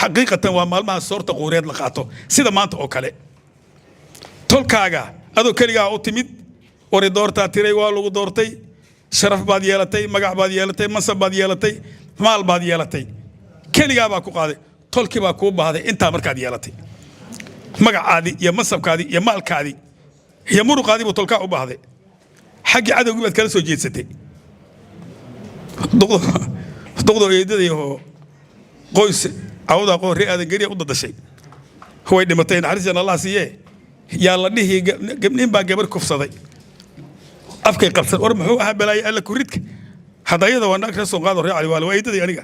Xaqiiqatan waa maalmaha soorta quureed la qaato, sida maanta oo kale. Tolkaaga adoo keligaa u timid, wari doortaa tiray, waa lagu doortay, sharaf baad yeelatay, magac baad yeelatay, mansab baad yeelatay, maal baad yeelatay, keligaa baa ku qaaday, tolkii baa kuu baahday. Intaa markaad yeelatay, magacaadii iyo mansabkaadii iyo maalkaadii iyo muruqaadii buu tolkaa u baahday. Xaggii cadowgii baad kala soo jeedsatay. Duqdo eedadayahoo qoys cawda qoo ree aadan geriya u dadashay way dhimatay, naxariistan Allah siiyee. Yaa la dhihi nin baa gabar kufsaday, afkay qabsan. War muxuu ahaa balaaye alla kuridka hadda ayada waa naag reer Soonqaado, ree Cali Waale, waa eedaday aniga.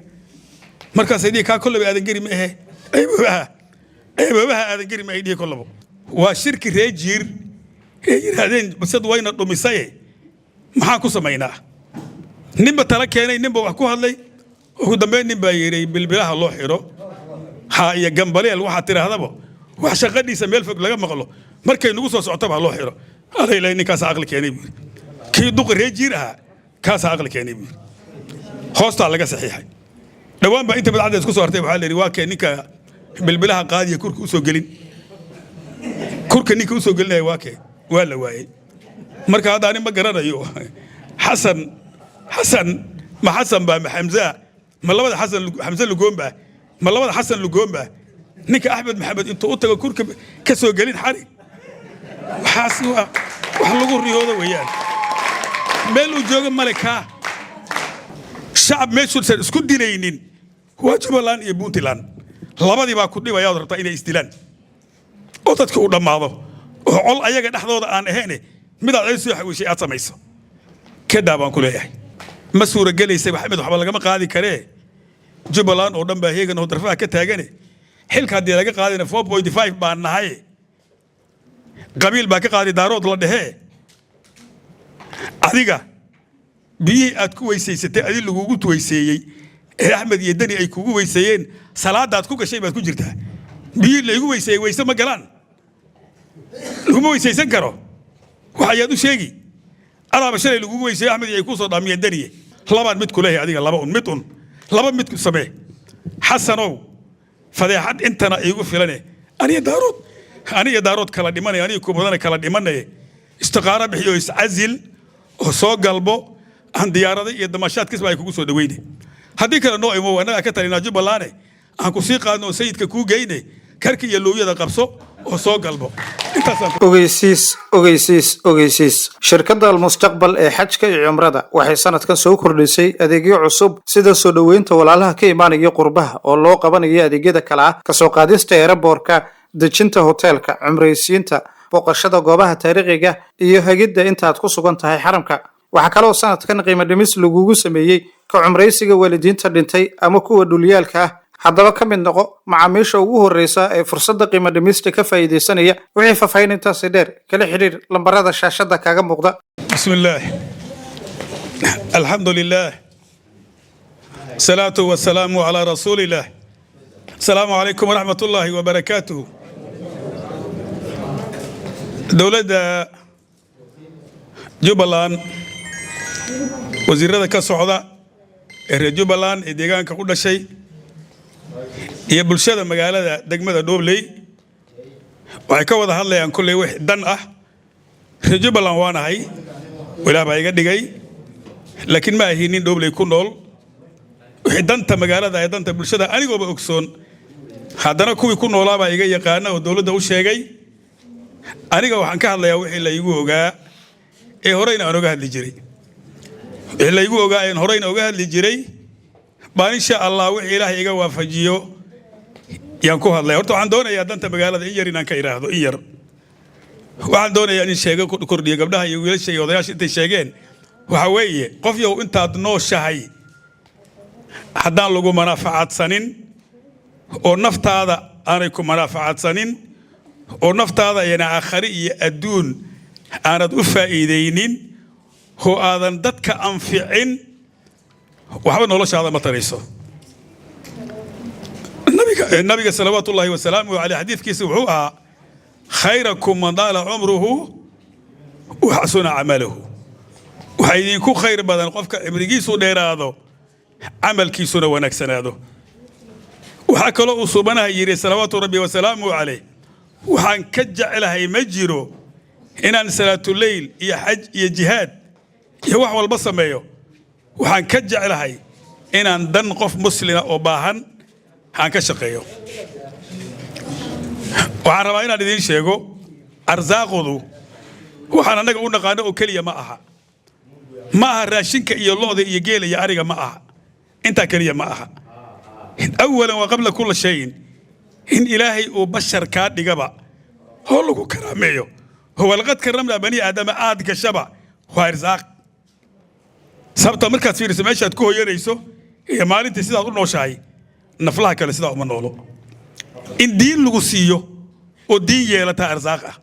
Markaasay dhihi kaa kollaba aadan geri ma ahe, eeboobaha eeboobaha aadan geri ma ay dhihi kollabo. Waa shirki ree Jiir ee yidhaahdeen bisad wayna dhumisaye, maxaan ku samaynaa? Ninba tala keenay, ninba wax ku hadlay. Ugu dambeyn nin baa yidhi bilbilaha loo xiro ha iyo gambaleel, waxaad tidhaahdaba wax shaqadhiisa meel fog laga maqlo markay nagu soo socotaba ha loo xiro. Alayla ninkaasaa aqli keenay buu yidhi. Kii duqi ree Jiir ahaa kaasaa aqli keenay buu yidhi. Hoostaa laga saxiixay. Dhowaan baa inta badcadda isku soo hartay waxaa la yidhi waa kee ninka bilbilaha qaadiya kurka usoo gelin, kurka ninka usoo gelinaya waa kee? Waa la waayey. Marka hadda ani ma garanayo Xasan, Xasan ma Xasan baa ma Xamzaa, ma labada Xasan Xamse Lugoon baa, ma labada Xasan Lugoon baa ninka Axmed Maxamed intuu u tago kurka ka soo gelin xarig. Waxaas waa wax lagu riyoodo weeyaan. Meel uu joogo male kaa shacab meeshuusan isku dilaynin waa Jubbaland iyo Puntland. Labadii baa ku dhibayaad rabtaa inay isdilaan oo dadka uu dhammaado oo col ayaga dhexdooda aan ahayne midaad cid soo xawiishay aad samayso. Kadaa baan ku leeyahay, ma suuragelaysa. Maxamed waxba lagama qaadi karee. Jubbaland oo dhan baa heegan oo darfaha ka taagane. Xilka haddii laga qaadina 4.5 baan nahay, qabiil baa ka qaadi Daarood la dhehee. Adiga biyihii aad ku weysaysatay, adi lagugu weyseeyey ee Axmed iyo Deni ay kugu weyseeyeen, salaadaad ku gashay baad ku jirtaa. Biyihii laygu weyseeyey weyse ma galaan, laguma weysaysan karo. Wax ayaad u sheegi adaaba shalay lagugu weyseeyo, Axmed iyo ay kuu soo dhaamiyeen Deniye. Labaan mid ku leeyahay adiga, laba un mid un, laba mid ku samee. Xasanow, fadeexad intana iigu filane, aniga Daarood, aniga Daarood kala dhimanaya, aniga kubadana kala dhimanaya, istiqaaro bixiyo, iscasil oo soo galbo. Aan diyaarada iyo damashaadkisba ay kugu soo dhaweyne. Haddii kale noo imo, annagaa ka talinaa Jubbalande, aan ku sii qaadno oo sayidka kuu geyne. Karka iyo looyada qabso oo soo galbo. Intaasaan. Ogeysiis, ogeysiis, ogeysiis! Shirkadda Almustaqbal ee xajka iyo cumrada waxay sanadkan soo kordhisay adeegyo cusub, sida soo dhoweynta walaalaha ka imaanaya qurbaha oo loo qabanayo adeegyada kale ah: kasoo qaadista airport-ka, dejinta hoteelka, cumraysiinta, booqashada goobaha taariikhiga iyo hagidda intaad ku sugan tahay xaramka. Waxaa kaloo sanadkan qiimo dhimis lagugu sameeyey ka cumraysiga waalidiinta dhintay ama kuwa dhulyaalka ah. Haddaba ka mid noqo macaamiisha ugu horreysa ee fursadda qiimo dhimista ka faa'iidaysanaya. Wixii faahfaahin intaasi dheer, kala xidhiir lambarada shaashadda kaaga muuqda. بسم الله، الحمد لله، الصلاة والسلام على رسول الله. السلام عليكم ورحمة الله وبركاته. Dowladda Jubbaland, wasiirada ka socda ee reer Jubbaland ee deegaanka ku dhashay iyo bulshada magaalada degmada Dhobley waxay ka wada hadlayaan kolley wix dan ah. Reer Jubbaland waanahay, Ilaah baa iga dhigay, laakiin ma ahi nin Dhobley ku nool. Wixii danta magaalada ee danta bulshada anigooba ogsoon, haddana kuwii ku noolaabaa iga yaqaana oo dowladda u sheegay. Aniga waxaan ka hadlayaa wixii la igu ogaa ee horeyna aan oga hadli jiray. Wixii la igu ogaa een horeyna oga hadli jiray baan, insha Allah, wixii Ilaahay iga waafajiyo yaan ku hadlaya. Horta waxaan doonayaa danta magaalada in yar inaan ka idhaahdo. In yar waxaan doonayaa in sheego kordhiyo gabdhaha iyo wiilasha iyo odayaasha intay sheegeen. Waxa weeye, qof yow intaad nooshahay haddaan lagu manaafacaadsanin oo naftaada aanay ku manaafacaadsanin oo naftaada ayna aakhare iyo adduun aanad u faa'iidaynin oo aadan dadka anficin, waxba noloshaada ma tarayso. Nabiga salawaatu ullaahi wasalaamuhu caleyh xadiidkiisa wuxuu ahaa: خيركم من طال عمره وحسن عمله. Waxaa idinku khayr badan qofka cimrigiisu dheeraado, camalkiisuna wanaagsanaado. Waxaa kaloo uu Suubanaha yidhi, salawaatu rabbi wasalaamuhu calayh: "Waxaan ka jeclahay ma jiro inaan salaatuleyl iyo xaj iyo jihaad iyo wax walba sameeyo. Waxaan ka jeclahay inaan dan qof muslina oo baahan aan ka shaqeeyo." Waxaan rabaa inaan idiin sheego, arsaaqdu waxaan annaga u naqaano oo keliya ma aha. Ma aha raashinka iyo lo'da iyo geela iyo ariga, ma aha intaa keliya, ma aha. Awalan wa qabla kulla shayin, in Ilaahay uu bashar kaa dhigaba oo lagu karaameeyo, walaqad karamnaa bani Aadama, aad gashaba, waa irsaaq. Sababta markaad fiiriso meeshaad ku hoyanayso iyo maalintii sidaad u nooshahay, naflaha kale sidaa uma noolo. In diin lagu siiyo oo diin yeelataa arsaaq ah,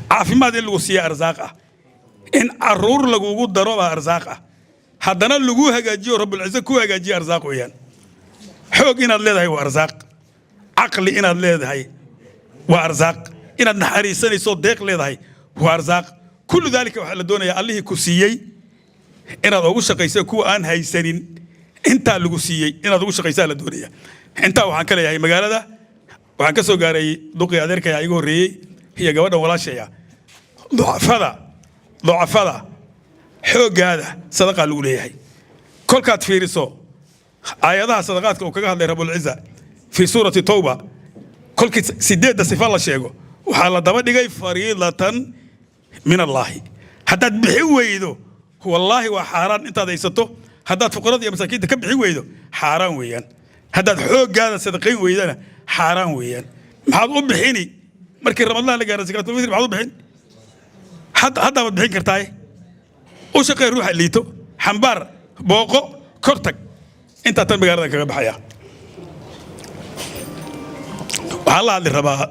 caafimaad in lagu siiya arsaaq ah, in caruur lagugu daro baa arsaaq ah, haddana lagu hagaajiyo, Rabbulcize ku hagaajiyo, arsaaq weeyaan. Xoog inaad leedahay waa arsaaq, caqli inaad leedahay waa arsaaq, inaad naxariisanayso, deeq leedahay waa arsaaq. Kullu daalika waxaa la doonayaa Allihii ku siiyey inaad ugu shaqayso kuwa aan haysanin. Intaa lagu siiyey inaad ugu shaqaysaa la doonaya. Intaa waxaan ka leeyahay, magaalada waxaan ka soo gaaray duqii adeerkaya iga horreeyey iyo gabadhan walaashaya. Ducafada xooggaada sadaqaa lagu leeyahay. Kolkaad fiiriso aayadaha sadaqaadka uu kaga hadlay Rabulciza fii suurati Towba, kolkii sideedda sifa la sheego, waxaa la daba dhigay fariidatan min Allaahi. Haddaad bixin weydo, wallaahi waa xaaraan. Intaad haysato haddaad fuqarada iyo masaakiinta ka bixin weydo, xaaraan weeyaan. Haddaad xooggaada sadaqayn weydana, xaaraan weeyaan. Maxaad u bixini markii Ramadaan la gaaro zakaatulfitri? Maxaad u bixin? Haddaabaad bixin kartaaye. U shaqee ruuxa liito, xambaar, booqo, kor tag. Intaa tan magaalada kaga baxaya. Waxaan la hadli rabaa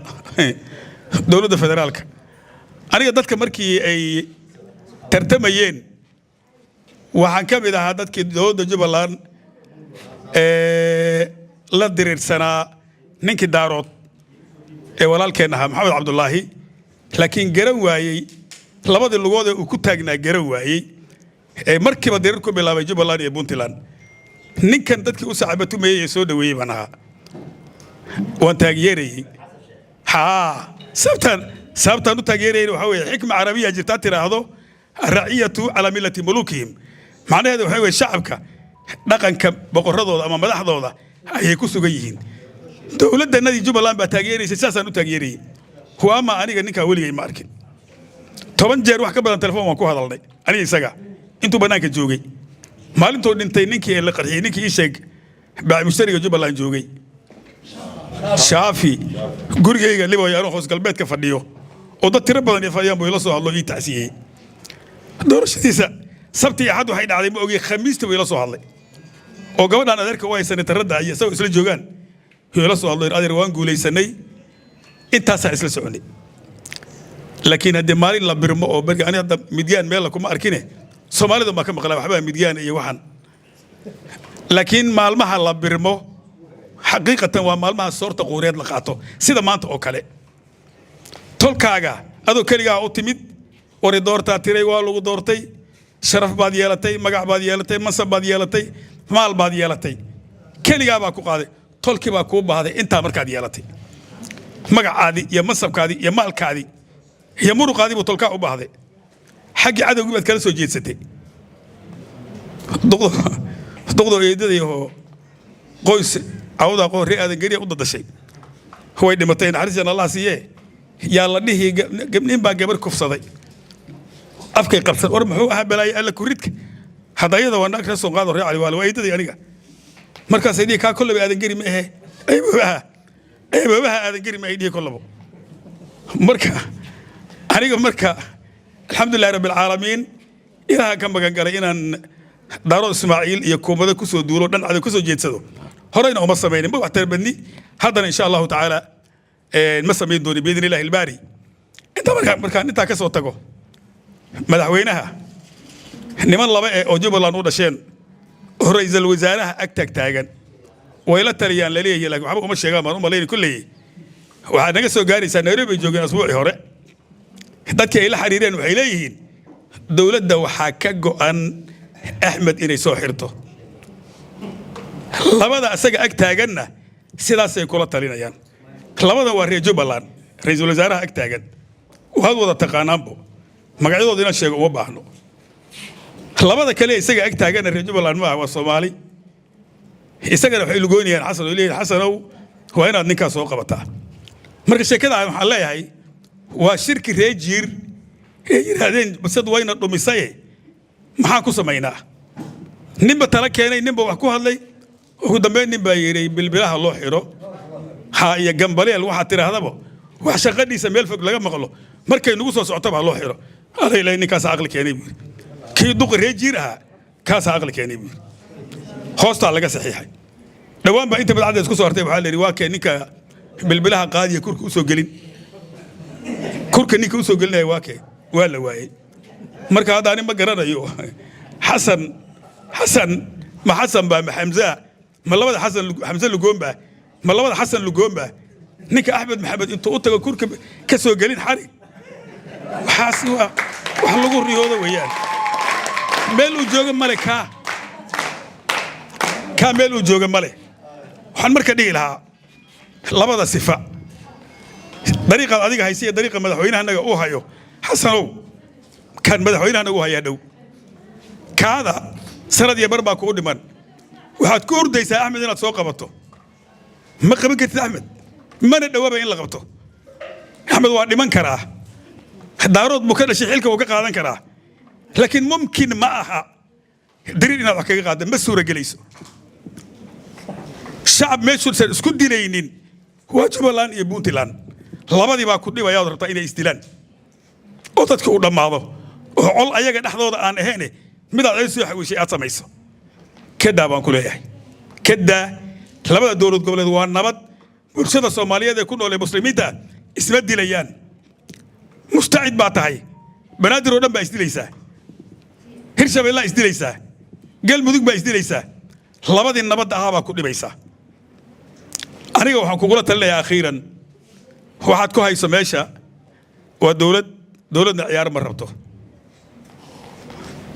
dowladda federaalka. Aniga dadka markii ay tartamayeen waxaan ka mid ahaa dadkii dowladda Jubbaland ee la diriirsanaa ninkii Daarood ee walaalkeen ahaa, Maxamed Cabdulaahi, laakiin garan waayey labadii lugood ee uu ku taagnaa, garan waayey ee markiiba diriir ku bilaabay Jubbaland iyo Puntland. Ninkan dadkii u sacabatumayey ee soo dhoweeyey baan ahaa, waan taageerayey. Haa, sababtaan u taageerayay waxaa weeye xikma carabiya jirtaa tiraahdo "arraciyatu calaa millati mulukihim". Macnaheedu waxaa weeye shacabka dhaqanka boqorradooda ama madaxdooda ayay ku sugan yihiin. Dowladdanadii Jubbaland baa taageeraysay, saasaan u taageerayey. Huwaama aniga ninkaa weligay ma arkin. 10 jeer wax ka badan telefoon waan ku hadalnay aniga isaga intuu bannaanka joogay. Maalintuu dhintay ninkii ee la qarxiyey, ninkii ii sheeg mushtariga Jubbaland joogay, Shaafi, gurigayga Liboy anoo hoos galbeedka fadhiyo oo dad tiro badan ay fadhiyaan buu ila soo hadlo, ii tacsiyey. Doorashadiisa Sabti iyo Axad waxay dhacday ma ogey, Khamiista buu ila soo hadlay oo gabadhan adeerka u haysanay taradda iyo isagoo isla joogaan yuu ila soo hadlo: "Adeer, waan guulaysanay." Intaasaa isla soconay. Laakiin haddii maalin la birmo oo berga, ani hadda Midgaan meel kuma arkine, Soomaalida baa ka maqlaa waxbaa Midgaan iyo waxan. Laakiin maalmaha la birmo xaqiiqatan waa maalmaha soorta quureed la qaato, sida maanta oo kale. Tolkaaga adoo keligaa u timid, wari doortaa tiray, waa lagu doortay, sharaf baad yeelatay, magac baad yeelatay, mansab baad yeelatay, maal baad yeelatay, keligaa baa ku qaaday, tolkii baa kuu baahday. Intaa markaad yeelatay, magacaadii iyo mansabkaadii iyo maalkaadii iyo muruqaadii buu tolkaa u baahday. Xaggii cadowgii baad kala soo jeedsatay. Duqdo eedadayahoo qoys cawda qoo ree Aadan Geriya u dadashay way dhimatay, naxariistan Allah siiyee, yaa la dhihi nin baa gabar kufsaday, afkay qabsan. War muxuu ahaa balaaye alla kuridka hadda ayada waa naag reer Soonqaado, reer Cali Waale, waa eedaday aniga. Markaasay dhihi kaa kollaba Aadan Geri ma ahe, eeboobaha eeboobaha Aadan Geri ma ay dhihi kollabo. Marka aniga marka, alxamdulilahi rabbi alcaalamiin, Ilaaha ka magan galay inaan Daaro Ismaaciil iyo kuumado kusoo duulo, dhan cadow kusoo jeedsado. Horeyna uma samaynin, ma wax tarbadni, haddana insha Allahu tacaala ma samayn dooni, biidni illahi albaari. Inta markaa markaan intaa ka soo tago, madaxweynaha niman laba eh oo Jubbaland u dhasheen oo ra'iisul wasaaraha ag taag taagan way la taliyaan laleeyahay, laakiin waxba uma sheegaan baan u malayni. Kulley waxaad naga soo gaaraysaa Nairobi bay joogeen asbuucii hore. Dadkii ay la xiriireen waxay leeyihiin dowladda waxaa ka go'an Axmed inay soo xirto. Labada asaga ag taaganna sidaasay kula talinayaan. Labada waa reer Jubbaland. Ra-iisul wasaaraha ag taagan waad wada taqaanaanbo, magacyadooda inaan sheego uma baahno. Labada kale isaga ag taaganna reer Jubbaland maaha, waa Soomaali. Isagana waxay lugoynayaan Xasan oo leeyihin, "Xasanow, waa inaad ninkaas soo qabataa." Marka sheekada waxaan leeyahay waa shirki reer Jiir ee yidhaahdeen, "Bisad wayna dhumisaye, maxaan ku samaynaa?" Ninba tala keenay, ninba wax ku hadlay. Ugu dambeyn nin baa yidhi, "Bilbilaha loo xidho ha iyo gambaleel, waxaad tidhaahdaba, wax shaqadhiisa meel fog laga maqlo markay nagu soo socotaba ha loo xidho." Alayla, ninkaasaa aqli keenay buu yidhi. Kii duqi reer Jiir ahaa kaasaa aqli keenay buu yidhi. Hoostaa laga saxiixay. Dhowaan baa inta madcadda isku soo hartay. Waxaa la yidhi, "Waa kee ninka bilbilaha qaadiya kurka usoo gelin? Kurka ninka usoo gelinaya waa kee?" Waa la waayey. Marka hadda ani ma garanayo Xasan, Xasan ma Xasan baa, ma Xamzaa, ma labada Xasan, Xamse Lugoon baa, ma labada Xasan Lugoon baa, ninka Axmed Maxamed intuu u tago kurka ka soo gelin xarig. Waxaas waa wax lagu riyoodo weeyaan. Meel uu jooga male kaa, meel uu jooga male. Waxaan marka dhihi lahaa, labada sifa, dariiqaad adiga haysa iyo dariiqa madaxweynahanaga uu hayo, Xasanow, kan madaxweynahanaga uu hayaa dhow. Kaada sanad iyo bar baa kugu dhiman. Waxaad ku ordaysaa Axmed inaad soo qabato. Ma qaban kartid Axmed, mana dhowaba in la qabto. Axmed waa dhiman karaa, Daarood buu ka dhashay, xilka wuu ka qaadan karaa, laakiin mumkin ma aha dariir inaad wax kaga qaadda, ma suuragelayso. Shacab meeshuusan isku dilaynin waa Jubbaland iyo Puntland. Labadii baa ku dhibayaad rabtaa inay isdilaan oo dadka uu dhammaado oo col ayaga dhexdooda aan ahayne midaad cid soo xawiishay aad samayso. Kadaa baan ku leeyahay, kadaa. Labada dowlad goboleed waa nabad. Bulshada Soomaaliyeed ee ku nool ee Muslimiinta isma dilayaan. Mustacid baa tahay. Banaadir oo dhan baa isdilaysaa, Hirshabeellaa isdilaysaa, Galmudug baa isdilaysaa. Labadii nabadda ahaa baa ku dhibaysaa. Aniga waxaan kugula talinayaa akhiiran, waxaad ku hayso meesha waa dowlad. Dowladna ciyaar ma rabto.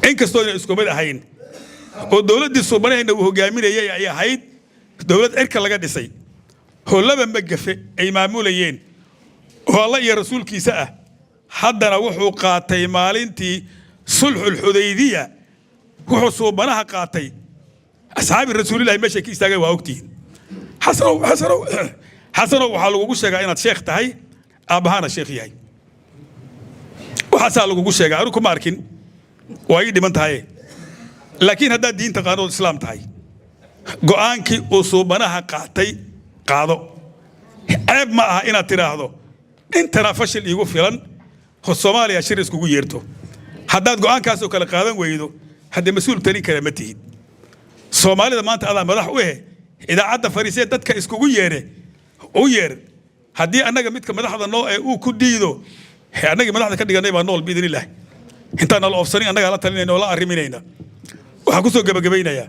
Inkastoo ayna isku mid ahayn oo dowladdii suubanahayna uu hogaaminayay ay ahayd dowlad cirka laga dhisay oo laba magafe ay maamulayeen oo Alla iyo rasuulkiisa ah, haddana wuxuu qaatay maalintii sulxulxudaydiya, wuxuu suubanaha qaatay asxaabi rasuulillahi meeshay ka istaageen waa ogtihiin. Xasanow, Xasanow, Xasanow, waxaa lagugu sheegaa inaad sheekh tahay, aabbahaana sheekh yahay. Waxaasaa lagugu sheegaa. Anigu kuma arkin, waa ii dhiman tahay, laakiin haddaad diin taqaanood Islaam tahay, go'aankii uu suubanaha qaatay qaado. Ceeb ma aha inaad tidhaahdo, "Intana fashil iigu filan," oo Soomaaliya shir iskugu yeerto. Haddaad go'aankaasoo kale qaadan weydo, haddee mas-uul talin kara ma tihid. Soomaalida maanta adaa madax u eh. Idaacadda fariisee, dadka iskugu yeere, u yeer. Haddii annaga midka madaxda noo ee uu ku diido, annagii madaxda ka dhiganay baa nool, biidnillaah. Intaan nala oofsanin annagaa la talinayna oo la arriminayna. Waxaan ku soo gebagabaynayaa,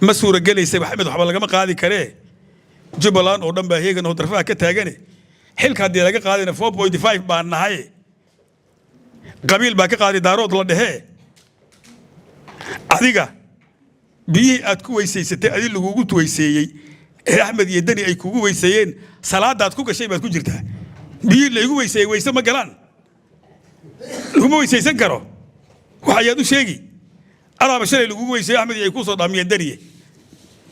ma suuragelaysa Axmed waxba lagama qaadi karee. Jubbaland oo dhan baa heegan oo darfaha ka taagane. Xilka haddii laga qaadayna, 4.5 baan nahay, qabiil baa ka qaaday Daarood la dhehee. Adiga biyihii aad ku weysaysatay, adi lagugu weyseeyey ee Axmed iyo Deni ay kugu weyseeyeen, salaadaad ku gashay baad ku jirtaa. Biyihii laygu weyseeyey weyse ma galaan, laguma weysaysan karo. Wax ayaad u sheegi adaaba shalay lagugu weyseeyo, Axmed iyo ay kuu soo dhaamiyeen Deniye.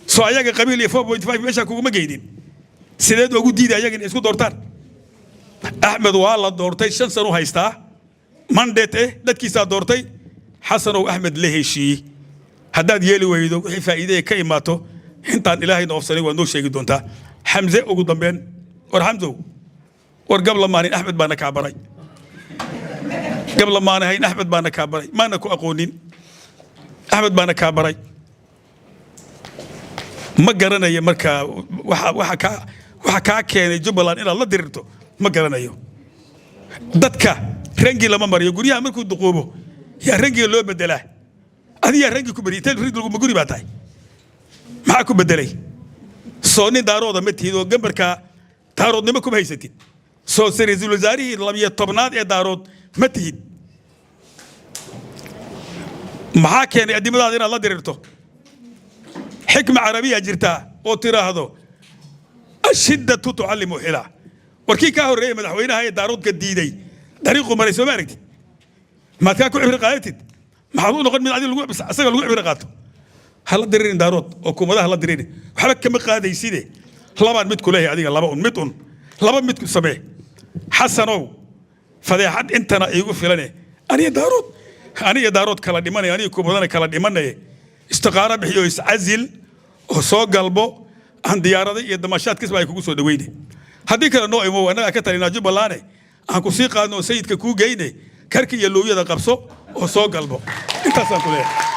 Soo ayaga qabiil iyo 4.5 meeshaa kuguma geynin. Sideed ugu diiday ayaga inay isku doortaan? Axmed waa la doortay, 5 sano u haystaa mandate dadkiisaa doortay. Xasanow, Axmed la heshiiyey. Haddaad yeeli weydo, wixii faa'iide ka imaato intaan Ilaahayna oofsanay waad noo sheegi doontaa. Xamse, ugu dambeyn, war Xamsow, war gablamaanin, Axmed baana kaa baray. Gablamaanahayn, Axmed baana kaa baray. Maana ku aqoonin, Axmed baana kaa baray. Ma garanayo marka waxa kaa keenay Jubbaland inaad la dirirto, ma garanayo. Dadka rangi lama mariyo. Guryaha markuu duqoobo yaa rangiga loo bedelaa. Adiyaa rangi ku bediyay? Intee rangi laguma guri baa tahay? Maxaa ku bedelay? Soo nin Daarooda ma tihid oo gambarka Daaroodnimo kuma haysatid? Soo ra-iisul wasaarihii 12aad ee Daarood ma tihid? Maxaa keenay addimadaada inaad la dirirto? Xikma carabiya jirtaa oo tiraahdo الشدة تعلم الحيلة. Warkii kaa horreeyey madaxweynaha ee Daaroodka diiday dariiqu maray, soo ma aragtid? Maad kaa ku cibri qaadatid? Maxaad u noqon mid adiga lagu asaga lagu cibri qaato? Hala diriirin Daarood oo kumadaha la diriirin, waxba kama qaadayside. Labaan mid ku leeyahay adiga, laba un mid un, laba mid ku samee. Xasanow, fadeexad intana iigu filane, aniga Daarood kala dhimanaya, aniga kumadana kala dhimanaya, istiqaaro bixiyo, iscasil oo soo galbo, aan diyaarada iyo damashaad kisba ay kugu soo dhaweyne. Haddii kale noo imow, annagaa ka talinaa Jubbalande, aan ku sii qaadno oo sayidka kuu geyne, karka iyo looyada qabso oo soo galbo. Intaasaan ku leeyahay.